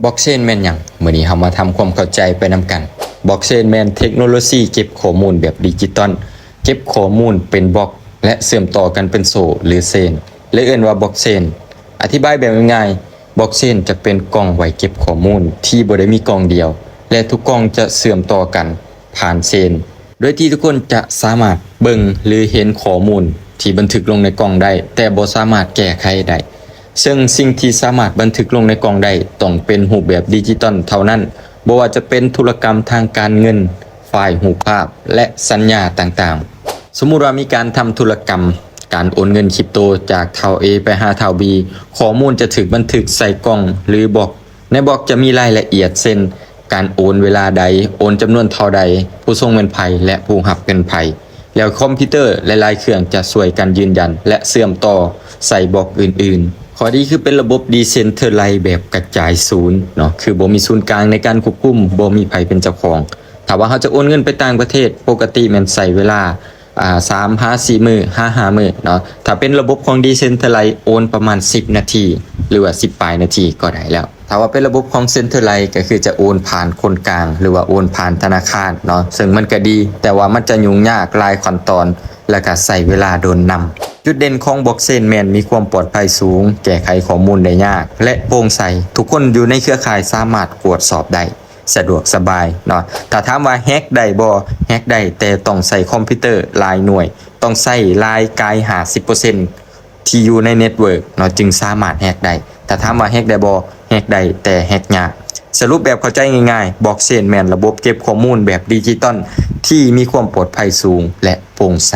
ບລັອກເຊນແມ່ນຫຍັງ? ມື້ນີ້ເຮົາມາທຳຄວາມເຂົ້າໃຈໄປນຳກັນ. ບລັອກເຊນແມ່ນເທັກໂນໂລຊີເກັບຂໍ້ມູນແບບດິຈິຕອນ, ເກັບຂໍ້ມູນເປັນບລັອກ ແລະ ເຊື່ອມຕໍ່ກັນເປັນໂສ້ ຫຼື ເຊນ ແລະ ເອີ້ນວ່າບລັອກເຊນ. ອະທິບາຍແບບງ່າຍໆ, ບລັອກເຊນຈະເປັນກ່ອງໄວ້ເກັບຂໍ້ມູນທີ່ບໍ່ໄດ້ມີກ່ອງດຽວ ແລະ ທຸກກ່ອງຈະເຊື່ອມຕໍ່ກັນຜ່ານເຊນ ໂດຍທີ່ທຸກຄົນຈະສາມາດເບິ່ງ ຫຼື ເຫັນຂໍ້ມູນທີ່ບັນທຶກລົງໃນກ່ອງໄດ້, ແຕ່ບໍ່ສາມາດແກ້ໄຂໄດ້. ເຊິ່ງສິ່ງທີ່ສາມາດບັນທຶກລົງໃນກ່ອງໄດ້ຕ້ອງເປັນຮູບແບບດິຈິຕອນເທົ່ານັ້ນ, ບໍ່ວ່າຈະເປັນທຸລະກຳທາງການເງິນ, ໄຟລ໌ຮູບພາບ ແລະ ສັນຍາຕ່າງໆ. ສົມມຸດວ່າມີການທຳທຸລະກຳ, ການໂອນເງິນຄຣິບໂຕຈາກທ້າວ A ໄປຫາທ້າວ B, ຂໍ້ມູນຈະຖືກບັນທຶກໃສ່ກ່ອງ ຫຼື ບລັອກ. ໃນບລັອກຈະມີລາຍລະອຽດ ເຊັ່ນ ການໂອນເວລາໃດ, ໂອນຈຳນວນເທົ່າໃດ, ຜູ້ສົ່ງແມ່ນໃຜ ແລະ ຜູ້ຮັບເປັນໃຜ. ແລ້ວຄອມພິວເຕີຫຼາຍໆເຄື່ອງຈະຊ່ວຍກັນຢືນຢັນ ແລະ ເຊື່ອມຕໍ່ໃສ່ບລັອກອື່ນໆ. ຂໍ້ດີຄືເປັນລະບົບດີເຊັນເທີໄລແບບກະຈາຍສູນເນາະ, ຄືບໍ່ມີສູນກາງໃນການຄວບຄຸມ, ບໍ່ມີໃຜເປັນເຈົ້າຂອງ. ຖ້າວ່າເຮົາຈະໂອນເງິນໄປຕ່າງປະເທດ, ປົກກະຕິແມ່ນໃຊ້ເວລາ ອ່າ ສາມຫາສີ່ມື້ ຫາຫ້າມື້ເນາະ. ຖ້າເປັນລະບົບຂອງດີເຊັນເທີໄລ ໂອນປະມານສິບນາທີ ຫຼືວ່າສິບປາຍນາທີກໍໄດ້ແລ້ວ. ຖ້າວ່າເປັນລະບົບຂອງເຊັນເທີໄລ ກໍຄືຈະໂອນຜ່ານຄົນກາງ ຫຼືວ່າໂອນຜ່ານທະນາຄານເນາະ, ເຊິ່ງມັນກໍດີ, ແຕ່ວ່າມັນຈະຫຍຸ້ງຍາກ, ຫຼາຍຂັ້ນຕອນ ແລະ ກໍໃຊ້ເວລາດົນນຳ. ຈຸດເດັ່ນຂອງບລັອກເຊນແມ່ນມີຄວາມປອດໄພສູງ, ແກ້ໄຂຂໍ້ມູນໄດ້ຍາກ ແລະ ໂປ່ງໃສ. ທຸກຄົນຢູ່ໃນເຄືອຂ່າຍສາມາດກວດສອບໄດ້ ສະດວກສະບາຍເນາະ. ຖ້າຖາມວ່າແຮັກໄດ້ບໍ່? ແຮັກໄດ້, ແຕ່ຕ້ອງໃຊ້ຄອມພິວເຕີຫຼາຍໜ່ວຍ, ຕ້ອງໃຊ້ລາຍກາຍຫ້າສິບເປີເຊັນທີ່ຢູ່ໃນເນັດເວີກເນາະ, ຈຶ່ງສາມາດແຮັກໄດ້. ຖ້າຖາມວ່າແຮັກໄດ້ບໍ່? ແຮັກໄດ້, ແຕ່ແຮັກຍາກ. ສະຫຼຸບແບບເຂົ້າໃຈງ່າຍໆ, ບລັອກເຊນແມ່ນລະບົບເກັບຂໍ້ມູນແບບດິຈິຕອນທີ່ມີຄວາມປອດໄພສູງ ແລະ ໂປ່ງໃສ.